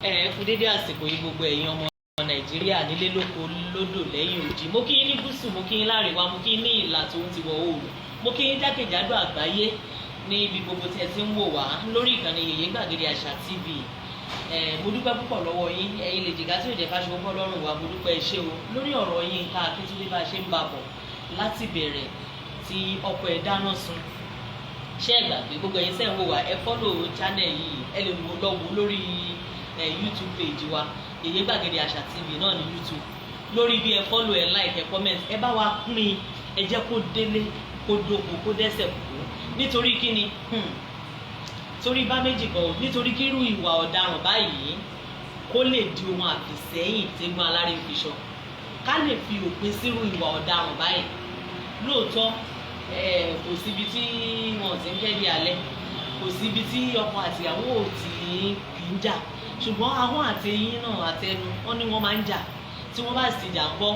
Ẹ kú dédé àsìkò yìí, gbogbo ẹ̀yin ọmọ Nàìjíríà nílé, lóko, lódò, lẹ́yìn odi. Mo kí yín ní gúúsù, mo kí yín láríwá, mo kí yín ní ìlà tó ń ti wọ̀ oòrùn, mo kí yín jákèjádò àgbáyé ní ibi gbogbo tí ẹ ti ń wò wá lórí ìkànnì Yèyé Gbàgede Àṣà TV. Ẹ mo dúpẹ́ púpọ̀ lọ́wọ́ yín. Ẹ̀yin lè jìgá tí ò jẹ́ káṣọ bọ́ lọ́rùn wa. Mo dúpẹ́, ẹ ṣé o. Lórí ọ̀rọ̀ Yínká Akíntúndé, bá a ṣe ń bá bọ̀ láti bẹ̀rẹ̀ tí ọkọ ẹ̀ dáná sun, ṣé ẹ gbàgbé? Gbogbo ẹ̀yin sẹ́ ń wò wá, ẹ follow channel yìí. Ẹ lè wò lọ wò lórí YouTube page wa, Yèyé Gbàgede Àṣà TV náà ní YouTube. Lórí bí ẹ follow, ẹ like, ẹ comment, ẹ bá wa pín, ẹ jẹ́ kó délé, kó dóko, kó dẹ́sẹ̀ kú. Nítorí kíni? Torí bá méjì kan, nítorí kírú ìwà ọ̀daràn báyìí kó lè di ohun àfìsẹ́yìn tẹ́gbọ́n aláré fi sọ, ká lè fi òpin sírú ìwà ọ̀daràn báyìí. Lóòótọ́, kò síbi tí wọn ti ń fẹ́ di alẹ́, kò síbi tí ọkọ àtìyàwó ò tí kì í jà, ṣùgbọ́n ahọ́n àti eyín náà àtẹnu wọn ní wọ́n máa ń jà. Tí wọ́n bá sì jà ń gbọ́,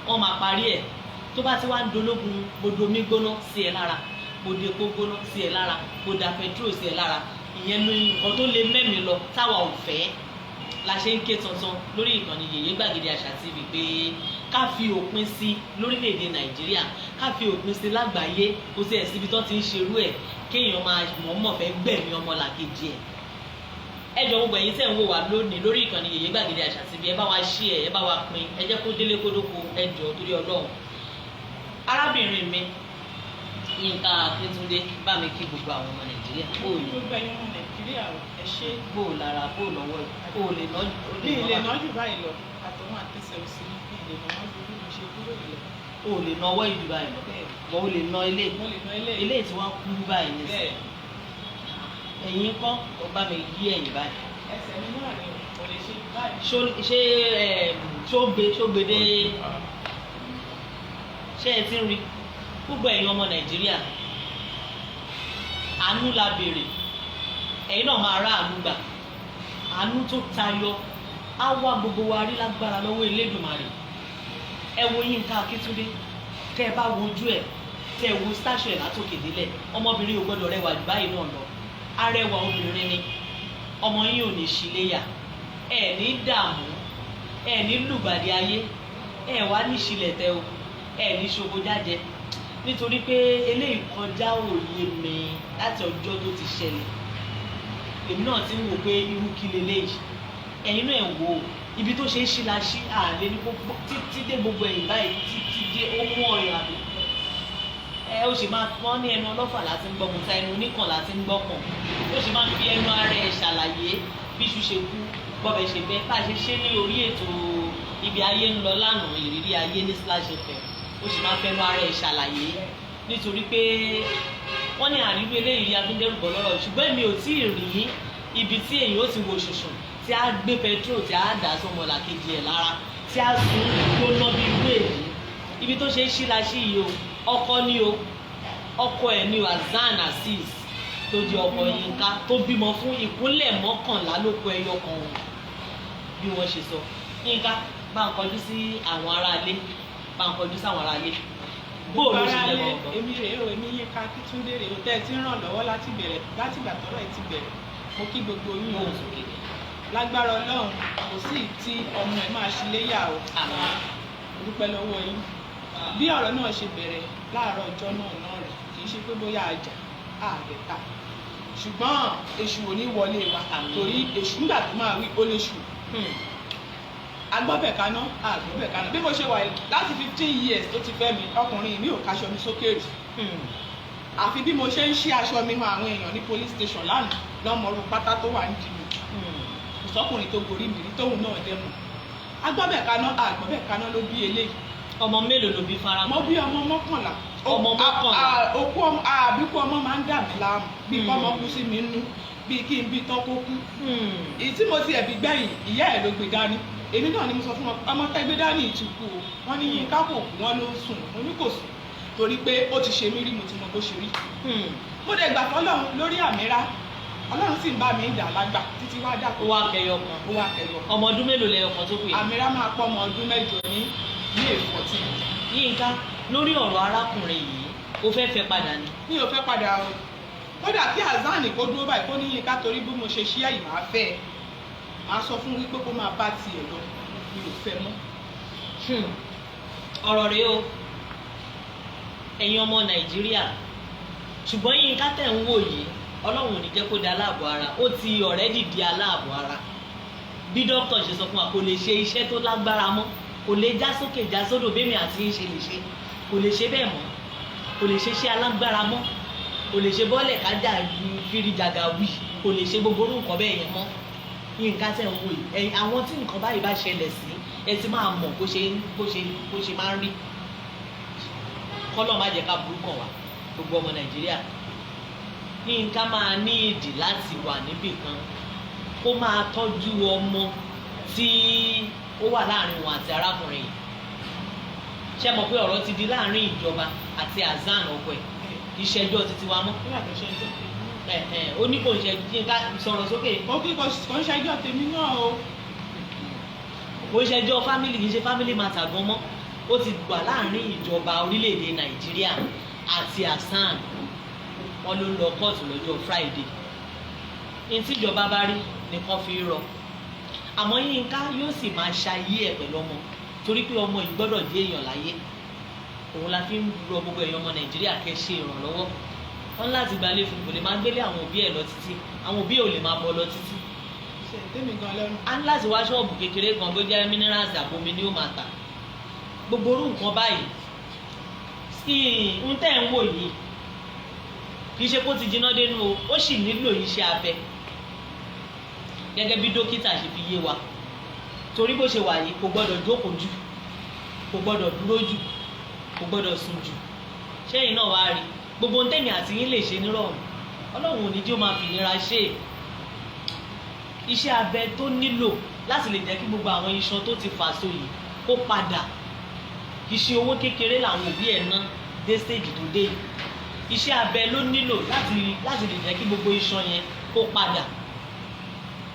wọ́n máa parí ẹ̀. Tó bá ti wá ń dológun, mo domi gbóná sí ẹ lára, mo depo gbóná sí ẹ lára, mo da petrol sí ẹ lára, ìyẹn ní nǹkan tó lè mẹ́mi lọ táwa ò fẹ́. La ṣe ń ké tuntun lórí ìkànnì Yèyé Gbàgede Àṣà TV pé ká fi òpin sí lórílẹ̀‐èdè Nàìjíríà, ká fi òpin sí lágbàáyé. Kò sí ẹ̀ síbi tó ti ń ṣerú ẹ̀, kéèyàn máa mọ̀ọ́mọ̀ fẹ́ gbẹ̀mí ọmọlàkejì ẹ̀. Ẹ jọ, gbogbo ẹ̀yin tẹ́ ń wò wá lónìí lórí ìkànnì Yèyé Gbàgede Àṣà TV, ẹ bá wa share, ẹ bá wa pín, ẹ jẹ́ kó délé kó dóko. Ẹ jọ, torí Ọlọ́run. Arábìnrin mi Yínká Akíntúndé, bá mi kí gbogbo àwọn ọmọ Nàìjíríà. Bó o ní? Gbogbo ẹ̀yin ọmọ Nàìjíríà, ẹ ṣé. Bó o lára, bó o lọ́wọ́, bó o lè ná? Ní ilé náà jù báyìí lọ, àtọwọn àtẹsẹ̀ òsì ní ilé náà ju bí mo ṣe kúrò yìí lọ. O lè ná ọwọ́ ìjù báyìí lọ? Bẹ́ẹ̀. Bọ́ o lè ná ilé? Mo lè ná ilé. Ilé tí wọ́n kú báyìí ní. Bẹ́ẹ̀. Ẹ̀yin kọ́, ó bá mi yí ẹ̀yìn báyìí. Ẹsẹ̀ mi náà ni mo lè ṣe báyìí. Ṣé ṣó gbé dé? Ṣé ẹ ti ń rí? Gbogbo ẹ̀yin ọmọ Nàìjíríà, àánú la béèrè. Ẹ̀yin náà máa rá àánú gbà, àánú tó tayọ á wá gbogbo wa rí lágbára lọ́wọ́ Elédùmarè. Ẹ wo Yínká Akíntúndé, tẹ́ ẹ bá wojú ẹ̀, tẹ́ ẹ wo stature ẹ̀ látòkè délẹ̀, ọmọbìnrin ò gbọ́dọ̀ rẹwà jù báyìí náà lọ. Arẹwà obìnrin ni. Ọmọ yín ò ní ṣíléyà, ẹ ní dààmú, ẹ ní lùgbàdì ayé, ẹ wá ní ṣílẹ̀tẹ̀ o, ẹ ní ṣoko jájẹ, nítorí pé eléyìí kọjá òye mi. Láti ọjọ́ tó ti ṣẹlẹ̀, èmi náà ti ń wò pé irú kí leléyìí. Ẹ̀yin náà ẹ̀ wò ó, ibi tó ṣe é ṣí la ṣí àlè ní gbogbo títí dé gbogbo ẹ̀yìn báyìí, títí dé ó mú ọ̀yàn àbí ẹ ó sì máa wọ́n ní ẹnu ọlọ́fà láti ń gbọ́ mọ̀ta, ẹnu oníkàn láti ń gbọ́kàn. Ó sì máa ń fi ẹnu ara ẹ̀ ṣàlàyé bí iṣu ṣe kú, bọ́bẹ̀ ṣe bẹ́, bá a ṣe ṣe ní orí ètò Ibi Ayé ń Lọ lánàá, Ìrírí Ayé ní Splash FM. Ó sì máa fẹnu ara ẹ̀ ṣàlàyé, nítorí pé wọ́n ní àríwí eléyìí abíndẹ́rùbọ̀ lọ́rọ̀. Ṣùgbọ́n èmi ò tí ì rí ibi tí èyí ó ti wo ṣùṣùn, tí a gbé petrol, tí a dà sọmọ làkejì ẹ̀ lára, tí a sùn gbóná bí irú èyí. Ibi tó ṣe é ṣí la ṣí yìí o. Ọkọ ní o, ọkọ ẹ̀ ní o, Hasan Azeez, tó di ọkọ Yínká, tó bímọ fún. Ìkúnlẹ̀ 11 ló kọ ẹyọ kan o, bí wọ́n ṣe sọ. Yínká, bá ń kọjú sí àwọn aráalé, bá ń kọjú sí àwọn aráalé. Bóò ló ṣe jẹ́ gbọ̀ngàn? Èmi rèé o, èmi Yínká Akíntúndé rèé o, tẹ́ ẹ ti ń ràn lọ́wọ́ láti bẹ̀rẹ̀, láti ìgbà tọ́rọ̀ ẹ ti bẹ̀rẹ̀. Mo kí gbogbo yín o. Gbóhùn sókè. Lágbára Ọlọ́run, kò sí tí ọmọ ẹ máa ṣe léyà o. Àmín. Mo dúpẹ́ lọ́wọ́ yín. Bí ọ̀rọ̀ náà ṣe bẹ̀rẹ̀ láàárọ̀ ọjọ́ náà náà rẹ̀, kì í ṣe pé bóyá àjà àbẹ̀ta, ṣùgbọ́n èṣù ò ní wọlé wa. Àmín. Torí èṣù nígbà tó máa wí, ó lè ṣù. Agbọ́bẹ̀ kaná, agbọ́bẹ̀ kaná. Bí mo ṣe wà yìí, láti 15 years tó ti fẹ́ mi, ọkùnrin mi ò káṣọ mi sókè rí. Àfi bí mo ṣe ń ṣí aṣọ mi hàn àwọn èèyàn ní police station lánàá lọ́mọrú pátá tó wà nídìí mi. Kò sọ́kùnrin tó gorí mi rí tóun náà dẹ́ mọ̀. Agbọ́bẹ̀ kaná, agbọ́bẹ̀ kaná ló bí eléyìí. Ọmọ mélòó ló bí fara? Mo bí ọmọ 11. Ọmọ 11. Òkú ọmọ, àbíkú ọmọ máa ń dà mí láàmú, bí kọ́mọ kú sí mi nú, bí kí n bí tán kó kú. Èyí tí mo ti ẹ̀bí gbẹ̀yìn, ìyá ẹ̀ ló gbé dání. Èmi náà ni mo sọ fún wọn, ọmọ tẹ́ gbé dání ìtìkú o. Wọ́n ní Yínká kò kú, wọ́n ló ń sùn. Mo ní kò sùn, torí pé ó ti ṣe mí rí, mo ti mọ bó ṣe rí. Mo dẹ̀ gbà fọlọ́run lórí àmìrá, Ọlọ́run sì ń bá mi dà lágbà títí wá dà. Ó wá kẹyọ kan. Ó wá kẹyọ. Ọmọ ọdún mélòó lẹyọ kan tó kù yìí? Àmìrá máa pọ́ ọmọ ọdún 8 ní May 14. Yínká, lórí ọ̀rọ̀ arákùnrin yìí, ó fẹ́ fẹ́ padà ni? Mi ò fẹ́ padà o. Kódà kí Hasan kó dúró báyìí, kó ní Yínká, torí bí mo ṣe ṣí ẹ̀yìn máa fẹ́ ẹ, máa sọ fún wípé kó máa bá tiẹ̀ lọ, mi ò fẹ́ mọ́. Ọ̀rọ̀ rèé o, ẹ̀yin ọmọ Nàìjíríà. Ṣùgbọ́n Yínká tẹ̀ ń wò yìí, Ọlọ́run ò ní jẹ́ kó di aláàbọ̀ ara. Ó ti already di aláàbọ̀ ara. Bí dókítà ṣe sọ fún wa, kò lè ṣe iṣẹ́ tó lágbára mọ́, kò lè já sókè já sódò bẹ́ẹ̀ mi àti ń ṣe lè ṣe, kò lè ṣe bẹ́ẹ̀ mọ́, kò lè ṣe iṣẹ́ alágbára mọ́, kò lè ṣe bọ́ọ̀lẹ̀ kájà fìrìjàgà wì, kò lè ṣe gbogbo orú nǹkan bẹ́ẹ̀ yẹn mọ́. Yínká tẹ̀ ń wò yìí, ẹ̀yin àwọn tí nǹkan báyìí bá ṣẹlẹ̀ sí, ẹ ti máa mọ̀ bó ṣe máa ń rí. Kọ́lọ́ má jẹ́ ká burú kàn wá. Gbogbo ọmọ Nàìjíríà, Yínká máa ní ìdí láti wà níbì kan kó máa tọ́jú ọmọ tí ó wà láàrin wọn àti arákùnrin yìí. Ṣé mọ̀ pé ọ̀rọ̀ ti di láàrin ìjọba àti Hasan ọkọ ẹ̀, kì í ṣẹjọ́ títí wa mọ́. Nígbà tó ṣe ẹjọ́ tèmi náà. Ẹ̀ ẹ̀, ó ní kò ń ṣe. Yínká, sọ̀rọ̀ sókè. Ó kí kò ń ṣẹjọ́ tèmi náà o. Kò ń ṣẹjọ́ family, kì í ṣe family matter gan mọ́. Ó ti wà láàrin ìjọba orílẹ̀-èdè Nàìjíríà àti Hasan. Wọn ló ń lọ kóòtù lọ́jọ́ Friday. Ní tí ìjọba bá rí nìkan fi rọ. Àmọ́ Yínká yóò sì máa ṣayé ẹ̀ pẹ̀lú ọmọ, torí pé ọmọ yìí gbọ́dọ̀ jẹ́ èèyàn láyé. Òun la fi ń rọ gbogbo èèyàn ọmọ Nàìjíríà kẹ́ ṣe ìrànlọ́wọ́. Wọn láti gbalé fún, kò lè máa gbélé àwọn òbí ẹ̀ lọ títí, àwọn òbí ẹ̀ ò lè máa bọ́ lọ títí. Ṣe tèmi gan lẹ́nu. A ní láti wá ṣọ́ọ̀bù kékeré kan, bó jẹ́ minerals àbomi ni ó máa tà, gbogbo orú nǹkan báyìí. Sí ń tẹ́ ń wò yìí, kì í ṣe kó ti jiná dénú o, ó sì nílò iṣẹ́ abẹ gẹ́gẹ́ bí dókítà ṣe fi yé wa, torí bó ṣe wà yìí, kò gbọ́dọ̀ jókòó jù, kò gbọ́dọ̀ dúró jù, kò gbọ́dọ̀ sùn jù. Ṣẹ́yìn náà wá rí gbogbo ohun tẹ̀mí àti yín lè ṣe nírọ̀rùn. Ọlọ́run ò ní jí ó máa fìnira ṣe é. Iṣẹ́ abẹ tó nílò láti lè jẹ́ kí gbogbo àwọn iṣan tó ti fà so yìí kó padà, kì í ṣe owó kékeré làwọn òbí ẹ̀ ná dé stage tó dé yìí. Iṣẹ́ abẹ ló nílò láti lè jẹ́ kí gbogbo iṣan yẹn kó padà,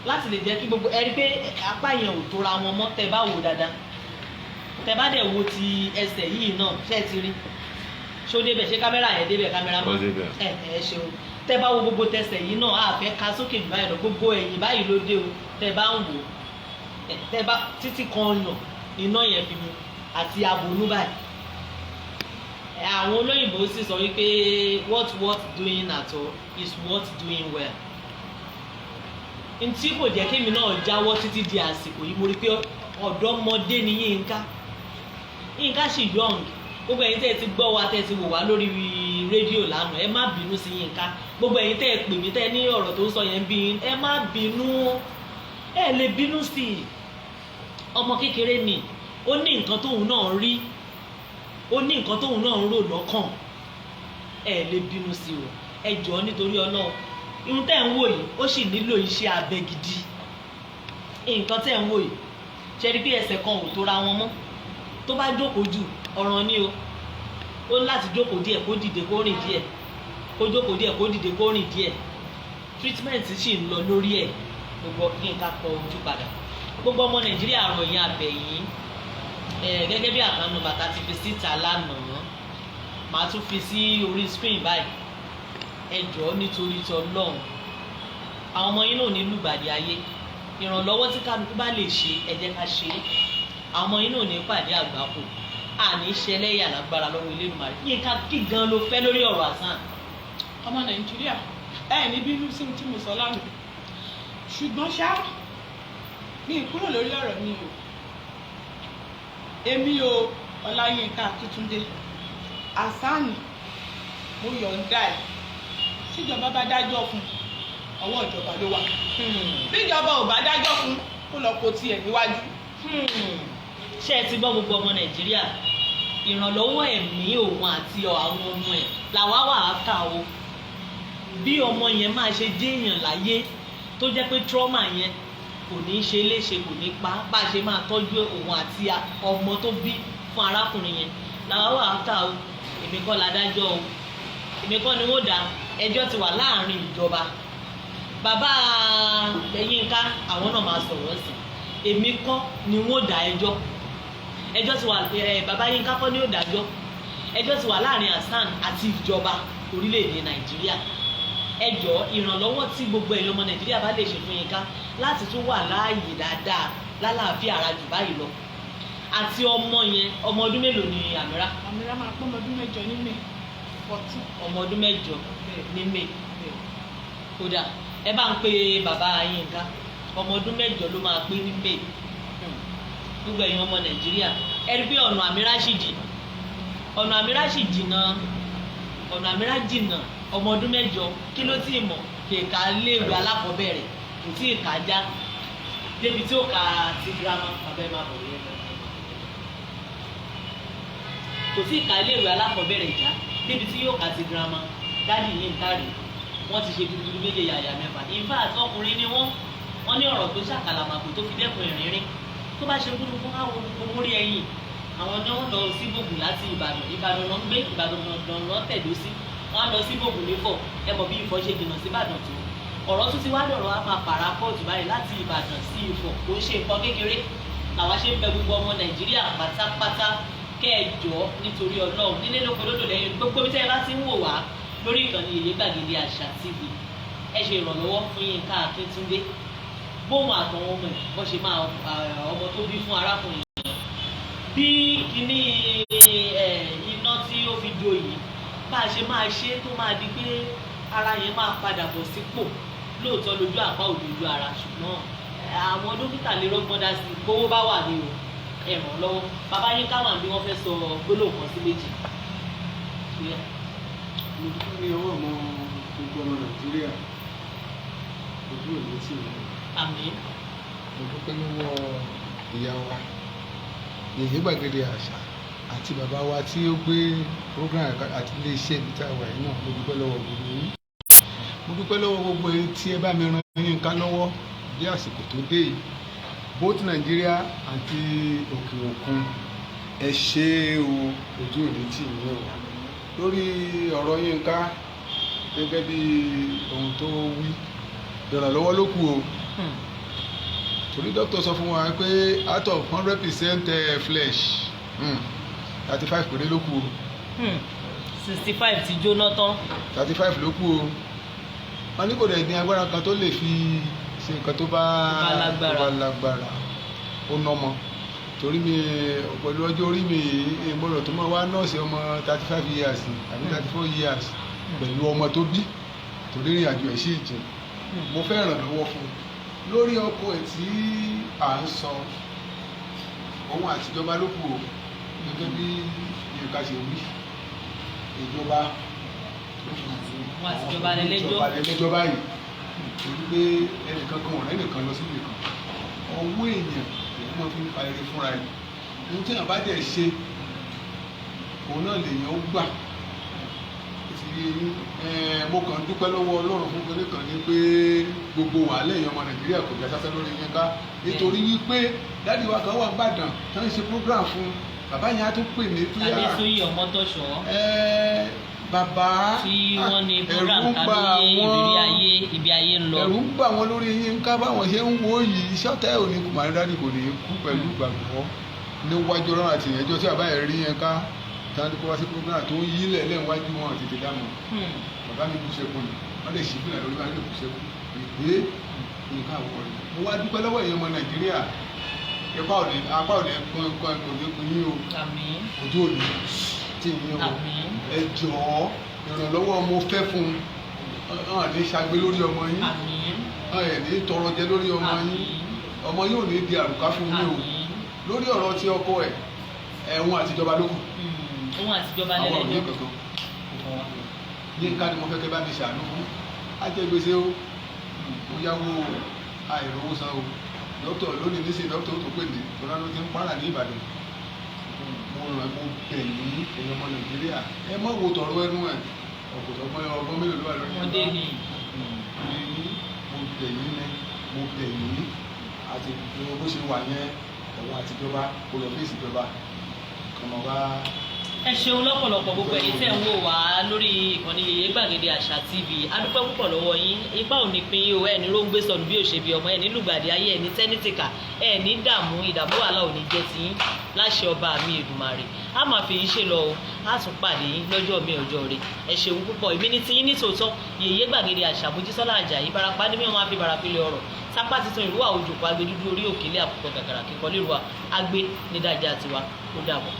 láti lè jẹ́ kí gbogbo ẹ rí pé apá yẹn ò tóra wọn mọ́. Tẹ́ bá wò dáadáa, tẹ́ bá dẹ̀ wo ti ẹsẹ̀ yìí náà, ṣé ẹ ti rí? Ṣó débẹ̀? Ṣé kámẹ́rà yẹn débẹ̀? Kámẹ́rà Ó débẹ̀. Ẹ ẹ ṣeun. Tẹ́ bá wo gbogbo tẹsẹ̀ yìí náà, a fẹ́ ka sókè jù báyìí lọ, gbogbo ẹ̀yìn báyìí ló dé o. Tẹ́ bá ń wò ẹ, tẹ́ bá títí kan ọyàn iná yẹn fi mu àti abonú báyìí. Ẹ, àwọn olóyìnbó sì sọ wípé what worth doing at all is worth doing well. Ntí kò jẹ́ kémi náà jáwọ́ títí di àsìkò yìí, mo rí pé ọ̀dọ́mọdé ni Yínká. Yínká sì young. Gbogbo ẹ̀yin tẹ́ ẹ ti gbọ́ wa, tẹ́ ẹ ti wò wá lórí rédíò lánàá, ẹ má bínú sí Yínká. Gbogbo ẹ̀yin tẹ́ ẹ pè mí, tẹ́ ẹ ní ọ̀rọ̀ tó ń sọ yẹn ń bí yín, ẹ má bínú. Ẹ lè bínú sí i, ọmọ kékeré ni. Ó ní nǹkan tóun náà rí, ó ní nǹkan tóun náà ń rò lọ́kàn. Ẹ lè bínú sí o. Ẹ jọ̀ọ́, nítorí Ọlọ́run, ihun tẹ́ ń wò yìí, ó sì nílò iṣẹ́ abẹ gidi. Nǹkan tẹ́ ń wò yìí, ṣe rí pé ẹsẹ̀ kan ò tóra wọn mọ́? Tó bá jókòó jù, ọ̀ràn ni o. Ó ní láti jókòó díẹ̀, kó dìde, kó rìn díẹ̀, kó jókòó díẹ̀, kó dìde, kó rìn díẹ̀. Treatment sì ń lọ lórí ẹ̀. Gbogbo Yínká kọ ojú padà. Gbogbo ọmọ Nàìjíríà, ròyìn abẹ̀yìn ẹ̀ gẹ́gẹ́ bí àkànnù bàtà ti fi síta lánàá, màá tún fi sí orí screen báyìí. Ẹ jọ̀ọ́, nítorí tọlọ́run, àwọn ọmọ yín náà ní lùgbàdì ayé. Ìrànlọ́wọ́ tí kálukú bá lè ṣe, ẹ jẹ́ ká ṣe é. Àwọn ọmọ yín náà ní pàdé àgbákò, àní ṣẹlẹ́yà lágbára lọ́wọ́ Elédùmarè. Yínká, kí gan ló fẹ́ lórí ọ̀rọ̀ Hasan? Ọmọ Nàìjíríà, ẹ ní bínú sí ohun tí mo sọ lánàá, ṣùgbọ́n ṣá, mi ì kúrò lórí ọ̀rọ̀ mi o. Èmi o, Ọláyínká Akíntúndé, Hasan, mo yọ̀ǹda ẹ̀. Tíjọba bá dájọ́ fún, ọwọ́ ìjọba ló wà. Bíjọba ò bá dájọ́ fún, kó lọ kó tiẹ̀ níwájú. Ṣé ẹ ti gbọ́, gbogbo ọmọ Nàìjíríà? Ìrànlọ́wọ́ ẹ̀mí òun àti àwọn ọmọ ẹ̀ làwa wà á kà o. Bí ọmọ yẹn máa ṣe déèyàn láyé, tó jẹ́ pé trauma yẹn kò ní í ṣe léṣe, kò ní pa, bá a ṣe máa tọ́jú òun àti ọmọ tó bí fún arákùnrin yẹn làwa wà á kà o. Èmi kọ́ ládájọ́ o, èmi kọ́ ni wọ́n dá ẹjọ́. Ti wà láàrin ìjọba, bàbá Yínká, àwọn náà máa sọ̀rọ̀ sí. Èmi kọ́ ni wọ́n dá ẹjọ́. Ẹjọ́ ti wà ẹ, bàbá Yínká kọ́ ni ó dájọ́. Ẹjọ́ ti wà láàrin Hasan àti ìjọba orílẹ̀-èdè Nàìjíríà. Ẹ jọ̀ọ́, ìrànlọ́wọ́ tí gbogbo ẹ̀yin ọmọ Nàìjíríà bá lè ṣe fún Yínká láti tún wà láàyè dáadáa, lálàáfíà ara jù báyìí lọ, àti ọmọ yẹn. Ọmọ ọdún mélòó ni Àmírà? Àmírà máa pọ́n ọmọ ọdún 8 ní May 14. Ọmọ ọdún 8 ní May. Kódà ẹ bá ń pe bàbá Yínká, ọmọ ọdún 8 ló máa pé ní May. Gbogbo ẹ̀yin ọmọ Nàìjíríà, ẹ rí pé ọ̀nà Àmírà sì jì, ọ̀nà Àmírà sì jìnnà, ọ̀nà Àmírà jìnnà. Ọmọ ọdún 8, kí ló tí ì mọ̀? Kèéka léèwé alákọ̀ọ́bẹ̀rẹ̀ kò tí ì kà já débi tí ó kà ti girama. Bàbá, ẹ máa bọ̀ yẹn. Kò tí ì ka iléèwé alákọ̀ọ́bẹ̀rẹ̀ já débi tí yóò kà ti girama. Daddy Yínká rèé, wọ́n ti ṣe gudugudu méje yàyà mẹ́fà. In fact, ọkùnrin ni wọ́n. Wọ́n ní ọ̀rọ̀ tó ṣàkàlàmàgbò tó fi dẹ́kun ìrìnrìn tó bá ṣe gúdúgbú káwọn omórí ẹ̀yìn. Àwọn náà lọ sí Ìbògùn láti Ìbàdàn. Ìbàdàn náà ń gbé, Ìbàdàn náà tẹ̀dó sí. Wọ́n á lọ sí Ìbògùn nífọ̀. Ẹ mọ̀ bí Ifọ̀ ṣe jìnnà sí Ìbàdàn tó. Ọ̀rọ̀ tún ti wá dọ̀rọ̀ á máa pàrà kóòtù báyìí láti Ìbàdàn sí Ifọ̀. Kò ń ṣe nǹkan kékeré. Làwa ṣe ń bẹ gbogbo ọmọ Nàìjíríà pátápátá, kẹjọ, nítorí Ọlọ́run, nílé lóko lódò lẹ́yìn, gbogbo bí tẹ́ ẹ bá ti ń wò wá lórí ìkànnì Yèyé Gbàgede Àṣà TV, ẹ ṣe ìrànlọ́wọ́ fún Yínká Akíntúndé, bóun àtàwọn ọmọ ẹ̀ bọ́ ṣe máa ọmọ tó bí fún arákùnrin yẹn, bí kíní iná tí ó fi do yìí, bá a ṣe máa ṣe tó máa di pé ara yẹn máa padà bọ̀ sípò. Lóòótọ́ lójú àpá òdodo ara, ṣùgbọ́n àwọn dókítà lè rọ́gbọ́n dá sí i. Gbówó bá wà ní o, ẹ ràn lọ́wọ́. Bàbá Yínká wà bí wọ́n fẹ́ sọ gbólóhùn kan sí méjì. Mo dúpẹ́ ní ọwọ́ ọmọ gbogbo ọmọ Nàìjíríà, ojú òní tì mí. Àmín. Mo dúpẹ́ lọ́wọ́ ìyá wa Yèyé Gbàgede Àṣà àti bàbá wa tí ó gbé program àti iléeṣẹ́ ibi tá a wà yìí náà. Mo dúpẹ́ lọ́wọ́ gbogbo yín. Mo dúpẹ́ lọ́wọ́ gbogbo yín tí ẹ bá mi ran Yínká lọ́wọ́ bí àsìkò tó dé yìí, both Nàìjíríà àti òkè òkun. Ẹ ṣé o, ojú òní tì yín o. Lórí ọ̀rọ̀ Yínká, gẹ́gẹ́ bí ohun tó wí, ìrànlọ́wọ́ ló kù o, torí dókítà sọ fún wa pé out of 100% flesh, 35 péré ló kù o. 65 ti jóná tán. 35 ló kù o. Wọ́n ní kò dẹ̀ ní agbára kan tó lè fi ṣe nǹkan tó bá tó bá lágbára. Tó bá lágbára. Ó nọmọ torí mi pẹ̀lú ọjọ́ orí mi yìí, gbọ́dọ̀ tó máa wá nurse ọmọ 35 years àbí 34 years pẹ̀lú ọmọ tó bí, torí ìrìn àjò ẹ̀ sì jìn. Mo fẹ́ ìrànlọ́wọ́ fún un lórí ọkọ ẹ̀ tí à ń sọ. Òun àtijọba ló kù o. Gẹ́gẹ́ bí Yínká ṣe wí, ìjọba ló kù. Òun àtijọba lẹ́lẹ́jọ́. Ìjọba lẹ́lẹ́jọ́ báyìí, torí pé ẹnìkan kan ọ̀rẹ́ nìkan lọ síbi kan. Ọwọ́ èèyàn èyí máa fi ń fa eré fúnra ẹ̀. Ohun tí èèyàn bá dẹ̀ ṣe, òun náà lèèyàn ó gbà ti mo kàn ń dúpẹ́ lọ́wọ́ Ọlọ́run fún kinní kan ní pé gbogbo wàhálà èèyàn ọmọ Nàìjíríà kò já sásán lórí Yínká, nítorí wípé daddy wa kan wà ń Bàdàn tó ń ṣe program fún bàbá yẹn, á tún pè mí pé Adésóyè Ọmọtọ́ṣọ́. Bàbá tí wọ́n ní program ẹ̀rù ń ta bà lóye ìrírí wọ́n. ayé, ibi ayé ń lọ. Ẹ̀rù ń bà wọ́n lórí Yínká, báwọn ṣe ń wo yìí, ṣọ́tẹ́ òní kò máa ní daddy kò ní kú pẹ̀lú ìgbàgbọ́ níwájú Ọlọ́run àti ìyẹnjọ́ tí bàbá yẹn rí Yínká tí wọ́n kó wá sí program tó ń yílẹ̀ lẹ́wájú wọn tètè dámọ̀. Bàbá mi bú sẹ́kùn ni. Wọ́n lè ṣí fìlà lórí, wọn lè bú sẹ́kùn ìgbé nǹkan àwọ̀ rẹ̀. Mo wá dúpẹ́ lọ́wọ́ èèyàn ọmọ Nàìjíríà. Ipa òní apá òní kún kún kò ní kún yín o. Àmín. Ojú òní tí yín o. Àmín. Ẹ jọ̀ọ́, ìrànlọ́wọ́ mo fẹ́ fún un. Ọ̀hún ní ṣagbe lórí ọmọ yín. Àmín. Ọ̀hún ní tọrọ jẹ lórí ọmọ yín. Ọmọ yín ò ní di àrùká fún yín o. Àmín. Lórí ọ̀rọ̀ tí ọkọ ẹ̀, ẹ̀wọ̀n àtijọba ló kù. Òun àtijọba Àwọn ò ní lẹ́lẹ́jọ́. kankan. Yínká ni mo fẹ́ kẹ́ bá mi ṣàánú fún. Á jẹ́ gbèsè o, mo yáwó o, àìrówó san o. Dókítà lónìí nísìnyí, dókítà ó tó pè mí tọ́lá ló ti ń pààrà ní Ìbàdàn. Mo ràn, mo bẹ̀ yín, ẹ̀yin ọmọ Nàìjíríà, ẹ má wo tọ̀rọ̀ ẹnu ẹ̀. Ọ̀pọ̀tọ̀ ọgbọ́n ọgbọ́n mélòó ló wà lórí Ọmọdé ni. Yín, mo bẹ̀ yín ni, mo bẹ̀ yín. Àti bó ṣe wà yẹn, ẹ̀wọ̀n àtijọba kò lọ fèsì ìjọba kọmọ wá. Ẹ ṣeun lọ́pọ̀lọpọ̀, gbogbo ẹ̀yin tẹ́ ń wò wá lórí ìkànnì Yèyé Gbàgede Àṣà TV. A dúpẹ́ púpọ̀ lọ́wọ́ yín. Ipá ò ní pín yín o. Ẹ̀ ní róńgbé sọnù bí òṣèbí ọmọ, ẹ̀ ní lùgbàdì ayé, ẹ̀ ní tẹ́nítìkà, ẹ̀ ní dààmú, ìdààmú wàhálà ò ní jẹ́ ti yín láṣẹ ọba mi Èdùmàrè. A máa fi yín ṣe lọ o, a tún pàdé yín lọ́jọ́ mi ọjọ́ rẹ̀. Ẹ ṣeun púpọ̀. Èmi ní tiyín ní tòótọ́, Yèyé Gbàgede Àṣà, Mojísọ́lá Àjàyí Barapá ní mímọ́ máa fi barapilẹ̀ ọ̀rọ̀ sápá titun ìrúwà òjòkó agbẹdúdú orí òkèlè àkùkọ gàgàrà kíkọ lérò agbé nídàjà tiwa. Ó dàbọ̀.